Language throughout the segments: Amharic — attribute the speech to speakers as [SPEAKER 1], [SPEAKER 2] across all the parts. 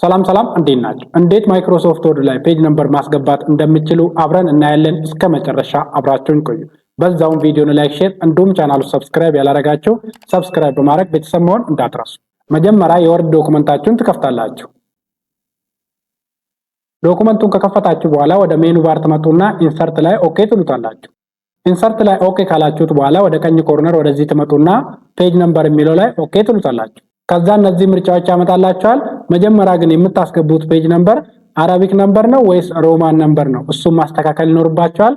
[SPEAKER 1] ሰላም ሰላም፣ እንዴት ናችሁ? እንዴት Microsoft Word ላይ page number ማስገባት እንደምትችሉ አብረን እናያለን። እስከ መጨረሻ አብራችሁን ቆዩ። በዛውም ቪዲዮን like፣ share እንዲሁም ቻናሉ subscribe ያላረጋችሁ subscribe በማድረግ ቤተሰብ መሆን እንዳትረሱ። መጀመሪያ የ Word document ኣችሁን ትከፍታላችሁ። Document ኡን ከከፈታችሁ በኋላ ወደ menu bar ትመጡና insert ላይ okay ትሉታላችሁ። Insert ላይ okay ካላችሁት በኋላ ወደ ቀኝ corner ወደዚህ ትመጡና page number የሚለው ላይ okay ትሉታላችሁ። ከዛ እነዚህ ምርጫዎች ያመጣላችኋል። መጀመሪያ ግን የምታስገቡት page number Arabic number ነው ወይስ Roman number ነው? እሱን ማስተካከል ይኖርባችኋል።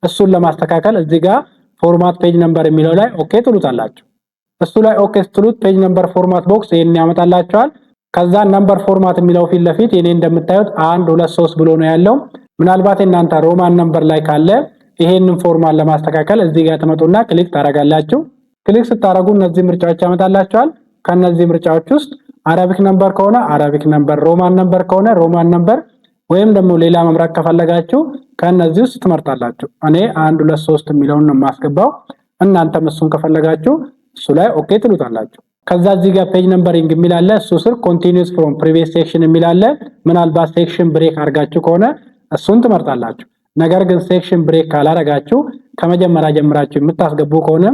[SPEAKER 1] እሱን ለማስተካከል እዚህ ጋር format page number የሚለው ላይ okay ትሉታላችሁ። እሱ ላይ okay ስትሉት page number format box ይሄን ያመጣላችኋል። ከዛ number format የሚለው ፊት ለፊት የኔ እንደምታዩት 1 2 3 ብሎ ነው ያለው። ምናልባት የእናንተ Roman number ላይ ካለ ይሄንን format ለማስተካከል እዚህ ጋር ትመጡና click ታረጋላችሁ። Click ስታረጉ እነዚህ ምርጫዎች ያመጣላችኋል። ከነዚህ ምርጫዎች ውስጥ Arabic number ከሆነ Arabic number፣ Roman number ከሆነ Roman number ወይም ደግሞ ሌላ መምረጥ ከፈለጋችሁ ከነዚህ ውስጥ ትመርጣላችሁ። እኔ 1 2 3 የሚለውን ነው የማስገባው። እናንተም እሱን ከፈለጋችሁ እሱ ላይ okay ትሉታላችሁ። ከዛ እዚህ ጋር page numbering የሚል አለ። እሱ ስር continues from previous section የሚል አለ። ምናልባት section break አድርጋችሁ ከሆነ እሱን ትመርጣላችሁ። ነገር ግን section break ካላረጋችሁ፣ ከመጀመሪያ ጀምራችሁ የምታስገቡ ከሆነ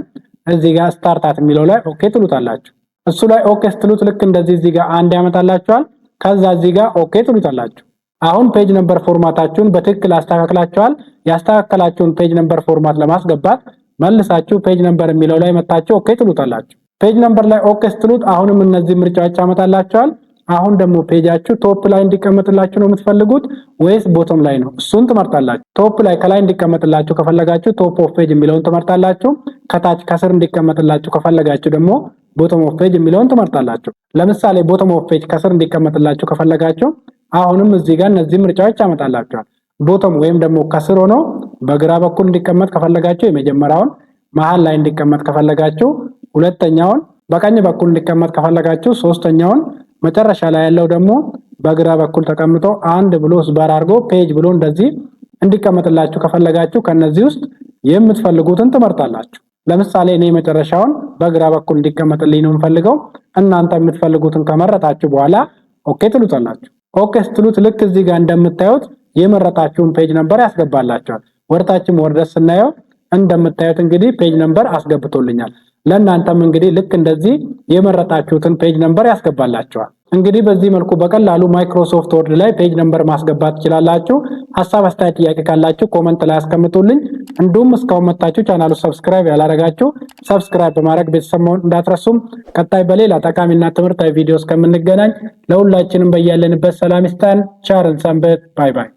[SPEAKER 1] እዚህ ጋር start at የሚለው ላይ okay ትሉታላችሁ። እሱ ላይ okay ስትሉት ልክ እንደዚህ እዚህ ጋር አንድ ያመጣላችኋል። ከዛ እዚህ ጋር okay ትሉታላችሁ። አሁን page number format ኣችሁን በትክክል አስተካክላችኋል። ያስተካከላችሁን page number format ለማስገባት መልሳችሁ page number የሚለው ላይ መታችሁ okay ትሉታላችሁ። Page number ላይ okay ስትሉት አሁንም እነዚህ ምርጫዎች ያመጣላችኋል። አሁን ደግሞ page ኣችሁ top ላይ እንዲቀመጥላችሁ ነው የምትፈልጉት ወይስ bottom ላይ ነው? እሱን ትመርጣላችሁ። Top ላይ ከላይ እንዲቀመጥላችሁ ከፈለጋችሁ top of page የሚለውን ትመርጣላችሁ። ከታች ከስር እንዲቀመጥላችሁ ከፈለጋችሁ ደግሞ bottom of page የሚለውን ትመርጣላችሁ። ለምሳሌ bottom of page ከስር እንዲቀመጥላችሁ ከፈለጋችሁ አሁንም እዚህ ጋር እነዚህ ምርጫዎች ያመጣላችኋል። Bottom ወይም ደግሞ ከስር ሆኖ በግራ በኩል እንዲቀመጥ ከፈለጋችሁ የመጀመሪያውን፣ መሃል ላይ እንዲቀመጥ ከፈለጋችሁ ሁለተኛውን፣ በቀኝ በኩል እንዲቀመጥ ከፈለጋችሁ ሶስተኛውን፣ መጨረሻ ላይ ያለው ደግሞ በግራ በኩል ተቀምጦ አንድ ብሎ ስባር አድርጎ page ብሎ እንደዚህ እንዲቀመጥላችሁ ከፈለጋችሁ ከነዚህ ውስጥ የምትፈልጉትን ትመርጣላችሁ። ለምሳሌ እኔ መጨረሻውን በግራ በኩል እንዲቀመጥልኝ ነው የምፈልገው። እናንተ የምትፈልጉትን ከመረጣችሁ በኋላ okay ትሉታላችሁ። Okay ስትሉት ልክ እዚህ ጋር እንደምታዩት የመረጣችሁን page number ያስገባላችኋል። ወደታችም ወርደን ስናየው እንደምታዩት እንግዲህ page number አስገብቶልኛል። ለእናንተም እንግዲህ ልክ እንደዚህ የመረጣችሁትን page number ያስገባላችኋል። እንግዲህ በዚህ መልኩ በቀላሉ Microsoft Word ላይ page number ማስገባት ትችላላችሁ። ሀሳብ፣ አስተያየት፣ ጥያቄ ካላችሁ comment ላይ አስቀምጡልኝ። እንዲሁም እስካሁን መጣችሁ ቻናሉ subscribe ያላረጋችሁ subscribe በማድረግ ቤተሰብ መሆን እንዳትረሱም። ቀጣይ በሌላ ጠቃሚና ትምህርታዊ ቪዲዮ እስከምንገናኝ ለሁላችንም በያለንበት ሰላም ይስጠን። ቸር እንሰንብት። Bye bye።